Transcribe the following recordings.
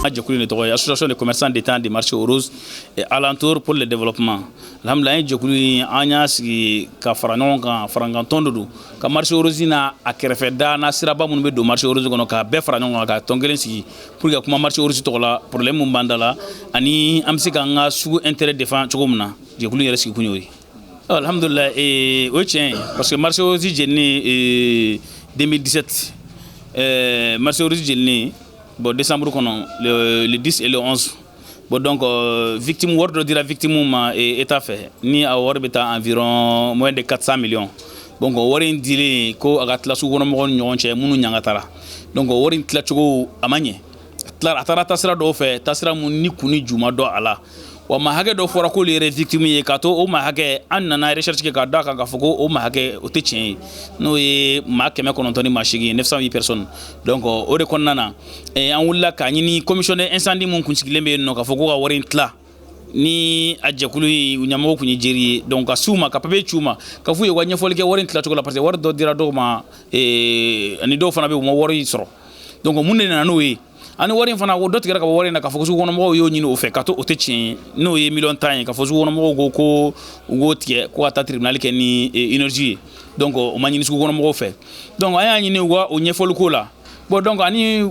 Jɛkulu de tɔgɔ ye Association de commerçants détaillants des marchés roses et alentour pour le développement. Alhamdulillah, an ye jɛkulu in, an y'a sigi ka fara ɲɔgɔn kan, farankantɔn de don, ka marché rose n'a a kɛrɛfɛ da n'a siraba minnu bɛ don marché rose kɔnɔ, k'a bɛɛ fara ɲɔgɔn kan, ka tɔn kelen sigi pour que ka kuma marché rose tɔgɔ la, problème mun b'an da la ani an bɛ se k'an ka sugu intérêt défend cogo min na. Jɛkulu yɛrɛ sigi kun y'o ye. Alhamdulillah, o ye tiɲɛ ye, parce que marché rose jeninen 2017, marché rose jeninen, bon, décembre kɔnɔ, le 10 et le 11. Bon, donc victime, wari dɔ dira victime ma état fɛ, ni a wari bɛ taa environ moins de 400 millions. Donc wari in dilen ko a ka tila sugukɔnɔmɔgɔw ni ɲɔgɔn cɛ minnu ɲangatara. Donc wari in tilacogo a ma ɲɛ, a taara taasira dɔw fɛ, taasira mun ni kun ni ju ma dɔn a la. Wa maa hakɛ dɔ fɔra k'olu yɛrɛ victime ye, k'a to o maa hakɛ, an nana recherche kɛ k'a d'a kan k'a fɔ ko o maa hakɛ, o tɛ tiɲɛ ye, n'o ye maa 908 ye, 908 personnes. Donc o de kɔnɔna na, an wulila k'a ɲini commission d'incendie mun kun sigilen bɛ yen nɔ, k'a fɔ ko ka wari in tila ni a jɛkulu in, u ɲɛmɔgɔ kun ye jeri ye. Donc ka s'u ma, ka papier ci u ma, ka f'u ye u ka ɲɛfɔli kɛ wari in tilacogo la, parce que wari dɔ dira dɔw ma, ani dɔw fana bɛ yen, u ma wari sɔrɔ. Donc mun de nana n'o ye? Ani wari in fana, o dɔ tigɛra ka bɔ wari in na, k'a fɔ ko sugukɔnɔmɔgɔw y'o ɲini o fɛ, ka to o tɛ tiɲɛ ye, n'o ye miliyɔn 10 ye, k'a fɔ sugukɔnɔmɔgɔw ko ko u k'o tigɛ ko ka taa tribunal kɛ ni énergie ye. Donc o ma ɲini sugukɔnɔmɔgɔw fɛ. Donc an y'a ɲini u ka o ɲɛfɔli ko la. Bon, donc ani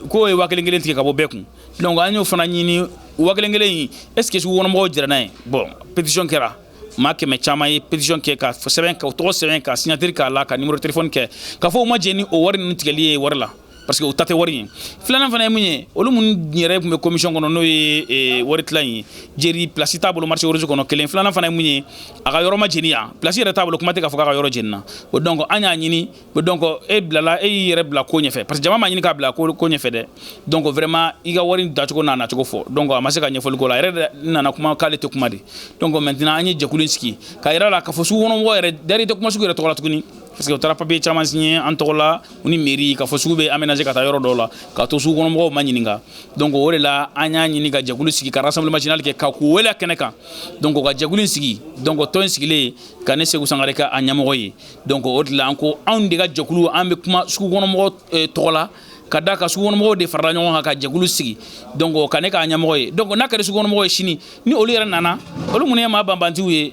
k'o ye 1000 kelen tigɛ ka bɔ bɛɛ kun. Donc an y'o fana ɲini, 1000 kelen in, est ce que sugukɔnɔmɔgɔw jɛra n'a ye? Bon, pétition kɛra, maa kɛmɛ caman ye pétition kɛ, ka sɛbɛn, ka tɔgɔ sɛbɛn, ka signature k'a la, ka numéro téléphone kɛ, k'a fɔ u ma jɛn ni o wari ninnu tigɛli ye wari la, parce que o ta tɛ wari ye. Filanan fana ye mun ye? Olu minnu yɛrɛ tun bɛ commission kɔnɔ, n'o ye wari tila in ye, jeri place t'a bolo marché rose kɔnɔ, kelen. Filanan fana ye mun ye? A ka yɔrɔ ma jeni yan, place yɛrɛ t'a bolo, kuma tɛ k'a fɔ k'a ka yɔrɔ jenina o. Donc an y'a ɲini. Donc e bilala, e y'i yɛrɛ bila ko ɲɛfɛ, parce que jama ma ɲini k'a bila ko ɲɛfɛ dɛ. Donc vraiment, i ka wari dacogo n'a nacogo fɔ. Donc a ma se ka ɲɛfɔli k'o la, a yɛrɛ nana kuma k'ale tɛ kuma de. Donc maintenant an ye jɛkulu in sigi k'a yira la k'a fɔ sugukɔnɔmɔgɔ yɛrɛ d'ailleurs i tɛ kuma sugu yɛrɛ tɔgɔ la tuguni, parce que u taara papier caman signé an tɔgɔ la, u ni mairie, k'a fɔ sugu bɛ aménager ka taa yɔrɔ dɔw la, k'a to sugukɔnɔmɔgɔw ma ɲininka. Donc o de la an y'a ɲini ka jɛkulu sigi, ka rassemblement général kɛ, ka k'u wele a kɛnɛ kan. Donc ka jɛkulu in sigi, donc tɔn in sigilen ka ne Segu Sangare kɛ a ɲɛmɔgɔ ye. Donc o de la an ko anw de ka jɛkulu, an bɛ kuma sugukɔnɔmɔgɔ tɔgɔ la, ka da ka sugukɔnɔmɔgɔw de farala ɲɔgɔn kan ka jɛkulu sigi. Donc ka ne k'a ɲɛmɔgɔ ye. Donc n'a kɛra sugukɔnɔmɔgɔ ye sini, ni olu yɛrɛ nana, olu minnu ye maa banbantiw ye,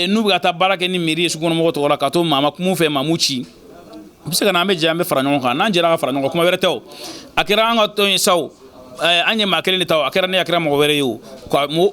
n'u bɛ ka taa baara kɛ ni mairie ye sugukɔnɔmɔgɔw tɔgɔ la, ka to maa ma kuma fɛ, maa m'u ci, u bɛ se ka na, an bɛ jɛ, an bɛ fara ɲɔgɔn kan. N'an jɛra ka fara ɲɔgɔn kan, kuma wɛrɛ tɛ. O a kɛra an ka tɔn ye sa, o an ye maa kelen de ta, o a kɛra ne, a kɛra mɔgɔ wɛrɛ ye, o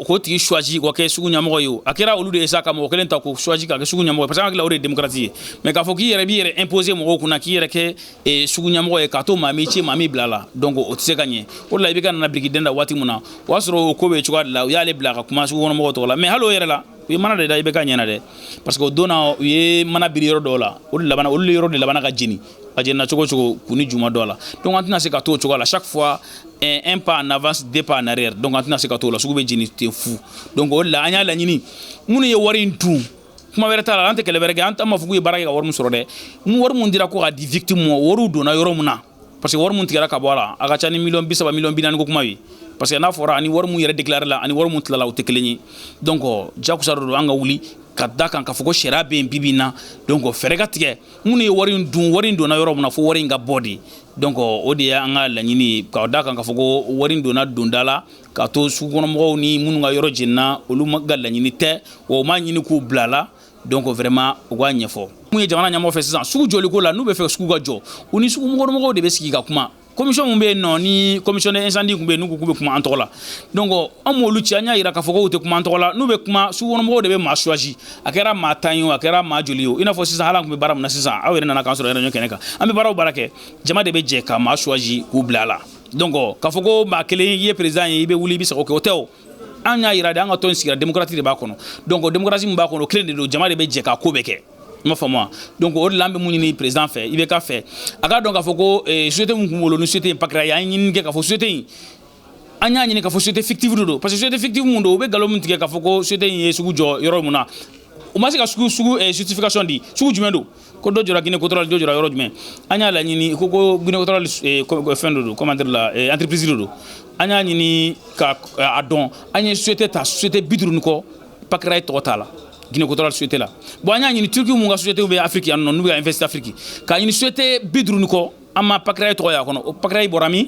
k'o tigi choisi k'o kɛ sugu ɲɛmɔgɔ ye, o a kɛra olu de ye sa, ka mɔgɔ kelen ta k'o choisi ka kɛ sugu ɲɛmɔgɔ ye, parce que an hakili la o de ye démocratie ye. Mais k'a fɔ k'i yɛrɛ b'i yɛrɛ imposer mɔgɔw kunna, k'i yɛrɛ kɛ sugu ɲɛmɔgɔ ye, k'a to maa m'i ci, maa m'i bila la, donc o tɛ se ka ɲɛ. O de la i bɛ ka nana biriki den da waati min na, o y'a sɔrɔ o ko bɛ cogoya de la, u y'ale bila ka kuma sugu kɔnɔmɔgɔw tɔgɔ la. Mais hali o yɛrɛ la, u ye mana de da i bɛ ka ɲɛna dɛ, parce que o don na, u ye mana biri yɔrɔ dɔw la, o de labanna, olu yɔrɔ de labanna ka jeni. A jenina cogo o cogo, kun ni ju ma dɔ a la. Donc an tɛna se ka to o cogoya la, chaque fois un pas en avance, deux pas en arrière. Donc an tɛna se ka to o la, sugu bɛ jeni ten fu. Donc o de la an y'a laɲini, minnu ye wari in dun, kuma wɛrɛ t'a la, an tɛ kɛlɛ wɛrɛ kɛ, an t'a ma fɔ k'u ye baara kɛ ka wari min sɔrɔ dɛ. Wari mun dira ko ka di victime ma, wariw donna yɔrɔ mun na, parce que wari mun tigɛra ka bɔ a la, a ka ca ni miliyɔn 30, miliyɔn 40 ko kuma ye, parce que n'a fɔra ani wari mun yɛrɛ déclaré la ani wari mun tilala, o tɛ kelen ye. Donc jakusa dɔ don, an ka wuli ka da kan k'a fɔ ko sariya bɛ yen bi bi in na. Donc fɛɛrɛ ka tigɛ, minnu ye wari in dun, wari in donna yɔrɔ min na, fo wari in ka bɔ de. Donc o de y'an ka laɲini ye, ka da kan k'a fɔ ko wari in donna donda la, k'a to sugukɔnɔmɔgɔw ni minnu ka yɔrɔ jenina, olu ma ka laɲini tɛ wa, u m'a ɲini k'u bila la. Donc vraiment, u k'a ɲɛfɔ mun ye jamana ɲɛmɔgɔ fɛ sisan sugu jɔliko la. N'u bɛ fɛ sugu ka jɔ, u ni sugukɔnɔmɔgɔw de bɛ sigi ka kuma. Commission mun bɛ yen nɔ, ni commission d'incendie kun bɛ yen, n'u ko k'u bɛ kuma an tɔgɔ la, donc an m'olu ci, an y'a yira k'a fɔ k'u tɛ kuma an tɔgɔ la. N'u bɛ kuma, sugukɔnɔmɔgɔw de bɛ maa choisi, a kɛra maa 10 ye o, a kɛra maa joli ye o. I n'a fɔ sisan, hali an tun bɛ baara min na sisan, aw yɛrɛ nana k'an sɔrɔ réunion kɛnɛ kan, an bɛ baara o baara kɛ, jama de bɛ jɛ ka maa choisi k'u bila a la. Donc k'a fɔ ko maa kelen, i ye président ye, i bɛ wuli, i bɛ sago kɛ, o tɛ. O an y'a yira de, an ka tɔn sigira, démocratie de b'a kɔnɔ. Donc démocratie min b'a kɔnɔ, o kelen de don, jama de bɛ jɛ k'a ko bɛɛ kɛ, i m'a faamu wa? Donc o de la an bɛ mun ɲini président fɛ, i bɛ ka fɛ a k'a dɔn k'a fɔ ko société mun kun bolo, ni société in pakira ye, an ye ɲinini kɛ k'a fɔ société in, an y'a ɲini k'a fɔ société fictive de don, parce que société fictive mun don, u bɛ nkalon min tigɛ k'a fɔ ko société in ye sugu jɔ yɔrɔ mun na, u ma se ka sugu justification di, sugu jumɛn don, ko dɔ jɔra Guinée Équatoriale, dɔ jɔra yɔrɔ jumɛn. An y'a laɲini ko Guinée Équatoriale fɛn dɔ don, comment dire la, entreprise de don. An y'a ɲini ka a dɔn, an ye société ta, société 50 ni kɔ, Pacrail tɔgɔ t'a la Guinée Équatoriale société la. Bon, an y'a ɲini Turquie mun ka société bɛ Afrique yan nɔ, n'u bɛ ka investir Afrique, k'a ɲini société 50 ni kɔ, an ma Pacrail tɔgɔ y'a kɔnɔ. O Pacrail bɔra min?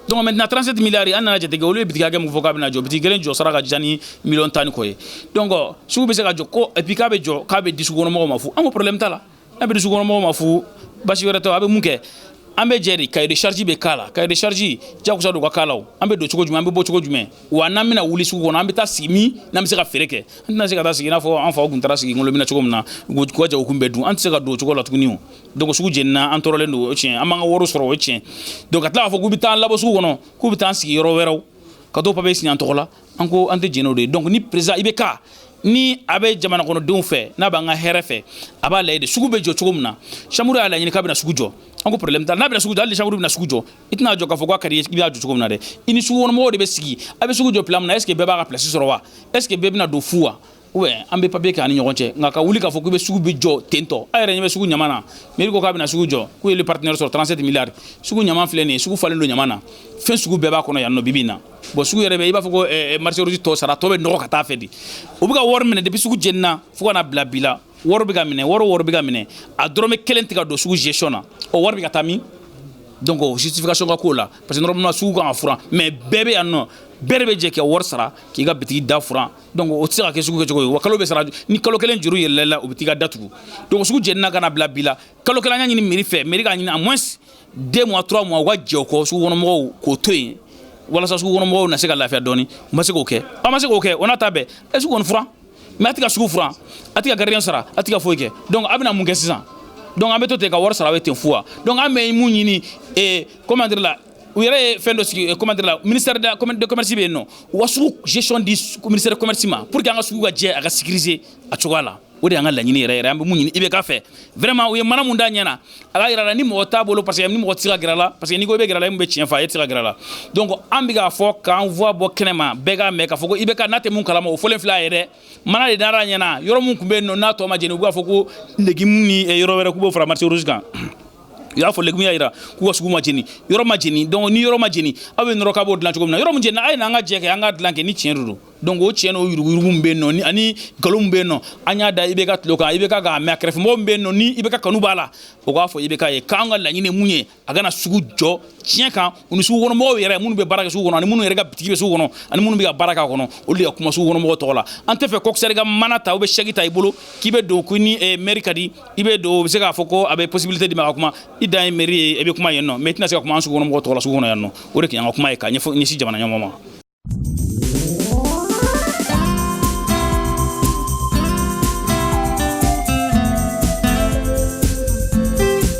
Donc maintenant, 37 milliards, an nana jate kɛ, olu ye bitigi hakɛ mun fɔ k'a bɛna jɔ, bitigi kelen jɔ sara ka ca ni miliyɔn 10 ni kɔ ye. Donc sugu bɛ se ka jɔ ko, et puis k'a bɛ jɔ, k'a bɛ di sugukɔnɔmɔgɔw ma fu. An ko problème t'a la, n'a bɛ di sugukɔnɔmɔgɔw ma fu, basi wɛrɛ tɛ. A bɛ mun kɛ? An bɛ jɛ de, cahier de charge bɛ k'a la. Cahier de charge, jagosa don ka k'a la. O an bɛ don cogo jumɛn, an bɛ bɔ cogo jumɛn? Wa n'an bɛna wuli sugu kɔnɔ, an bɛ taa sigi min n'an bɛ se ka feere kɛ? An tɛna se ka taa sigi i n'a fɔ an faw tun taara sigi ŋolo cogo min na, k'u ka jagokun bɛɛ dun. An tɛ se ka don o cogo la tuguni. O donc sugu jenina, an tɔɔrɔlen don, o tiɲɛ. An b'an ka wari sɔrɔ, o ye tiɲɛ. Donc ka tila k'a fɔ k'u bɛ taa an labɔ sugu kɔnɔ, k'u bɛ taa an sigi yɔrɔ wɛrɛw, ka t'o papier signer an tɔgɔ la, an ko an tɛ jɛn n'o de ye. Donc ni président IBK, ni a bɛ jamana kɔnɔdenw fɛ, n'a b'an ka hɛrɛ fɛ, a b'a lajɛ de sugu bɛ jɔ cogo min na. Chambre y'a laɲini k'a bɛna sugu jɔ, an ko problème t'a la. N'a bɛna sugu jɔ, hali ni chambre bɛna sugu jɔ, i tɛna jɔ k'a fɔ k'a ka di i b'a jɔ cogo min na dɛ. I ni sugu kɔnɔmɔgɔw de bɛ sigi, a bɛ sugu jɔ plan min na, est ce que bɛɛ b'a ka place sɔrɔ wa? Est ce que bɛɛ bɛna don fu wa? Ou bien an bɛ papier kɛ an ni ɲɔgɔn cɛ. Nka ka wuli k'a fɔ k'i bɛ sugu bɛ jɔ ten tɔ, a yɛrɛ ɲɛ bɛ sugu ɲama na. Mairie ko k'a bɛna sugu jɔ, k'u ye partenaire sɔrɔ, 37 milliards. Sugu ɲama filɛ nin ye, sugu falen don ɲama na, fɛn sugu bɛɛ b'a kɔnɔ yan nɔ bibi in na. Bon, sugu yɛrɛ bɛ i b'a fɔ ko marché rouge tɔ sara tɔ bɛ nɔgɔ ka taa fɛ de. U bɛ ka wari minɛ depuis sugu jenina fo ka na bila bi la. Wari bɛ ka minɛ, wari o wari bɛ ka minɛ, a dɔrɔmɛ kelen tɛ ka don sugu gestion na. O wari bɛ ka taa min? Donc justification ka k'o la, parce que normalement sugu kan ka furan, mais bɛɛ bɛ yan nɔ, bɛɛ de bɛ jɛ ka wari sara k'i ka bitigi da furan. Donc o tɛ se ka kɛ sugu kɛcogo ye. Wa kalo bɛ sara, ni kalo kelen juru yɛlɛla la, u bɛ t'i ka datugu. Donc sugu jenina ka na bila bi la, kalo kelen, an y'a ɲini mairie fɛ, mairie k'a ɲini à moins 2 mois, 3 mois, u ka jɛ o kɔ sugu kɔnɔmɔgɔw k'o to yen, walasa sugu kɔnɔmɔgɔw na se ka lafiya dɔɔni. U ma se k'o kɛ, aw ma se k'o kɛ, o n'a ta bɛɛ, e sugu kɔni furan, mais a tɛ ka sugu furan, a tɛ ka gardien sara, a tɛ ka foyi kɛ. Donc a bɛna mun kɛ sisan? Donc an bɛ to ten ka wari sara, a bɛ ten fu wa? Donc an bɛ mun ɲini? Comment dire la, u yɛrɛ ye fɛn dɔ sigi, comment dire la, ministère de commerce bɛ yen nɔ, u ka sugu gestion di ministère de commerce ma pour que an ka sugu ka jɛ, a ka sécuriser a cogoya la. O de y'an ka laɲini yɛrɛ yɛrɛ. An bɛ mun ɲini IBK fɛ? Vraiment, u ye mana mun da ɲɛ na, a ka yira la ni mɔgɔ t'a bolo, parce que ni mɔgɔ tɛ se ka gɛrɛ a la, parce que n'i ko i bɛ gɛrɛ a la, e mun bɛ tiɲɛ fɔ a ye, e tɛ se ka gɛrɛ a la. Donc an bɛ k'a fɔ k'an voix bɔ kɛnɛ ma, bɛɛ k'a mɛn k'a fɔ ko IBK n'a tɛ mun kalama, o fɔlen filɛ a ye dɛ. Mana de dara a ɲɛ na, yɔrɔ mun tun bɛ yen nɔ, n'a tɔ ma jeni, u b'a fɔ ko légume ni yɔrɔ wɛrɛ k'u b'o fara marché rouge kan. U y'a fɔ légume y'a yira k'u ka sugu ma jeni, yɔrɔ ma jeni. Donc ni yɔrɔ ma jeni, aw bɛ nɔrɔ k'a b'o dilan cogo min na, yɔrɔ min jeni, a ye n'an ka jɛ kɛ, an ka dilan kɛ ni tiɲɛ de don. Donc o tiɲɛ n'o yuruguyurugu min bɛ yen nɔ, ani nkalon min bɛ yen nɔ, an y'a da IBK tulo kan, IBK k'a mɛn. A kɛrɛfɛmɔgɔ min bɛ yen nɔ, ni IBK kanu b'a la, o k'a fɔ IBK ye k'an ka laɲini ye mun ye, a kana sugu jɔ tiɲɛ kan. U ni sugu kɔnɔmɔgɔw yɛrɛ minnu bɛ baara kɛ sugu kɔnɔ, ani minnu yɛrɛ ka bitigi bɛ sugu kɔnɔ, ani minnu bɛ ka baara k'a kɔnɔ, olu de ka kuma sugu kɔnɔmɔgɔw tɔgɔ la. An tɛ fɛ coxeur ka mana ta, u bɛ chèque ta i bolo k'i bɛ don, ko ni maire ka di i bɛ don, o bɛ se k'a fɔ ko a bɛ possibilité di ma ka kuma. I dan ye mairie ye, i bɛ kuma yen nɔ, mais i tɛna se ka kuma an sugu kɔnɔmɔgɔw tɔgɔ la sugu kɔnɔ yan nɔ. O de tun y'an ka kuma ye ka ɲɛfɔ ɲɛsin jamana ɲɛmɔgɔ ma.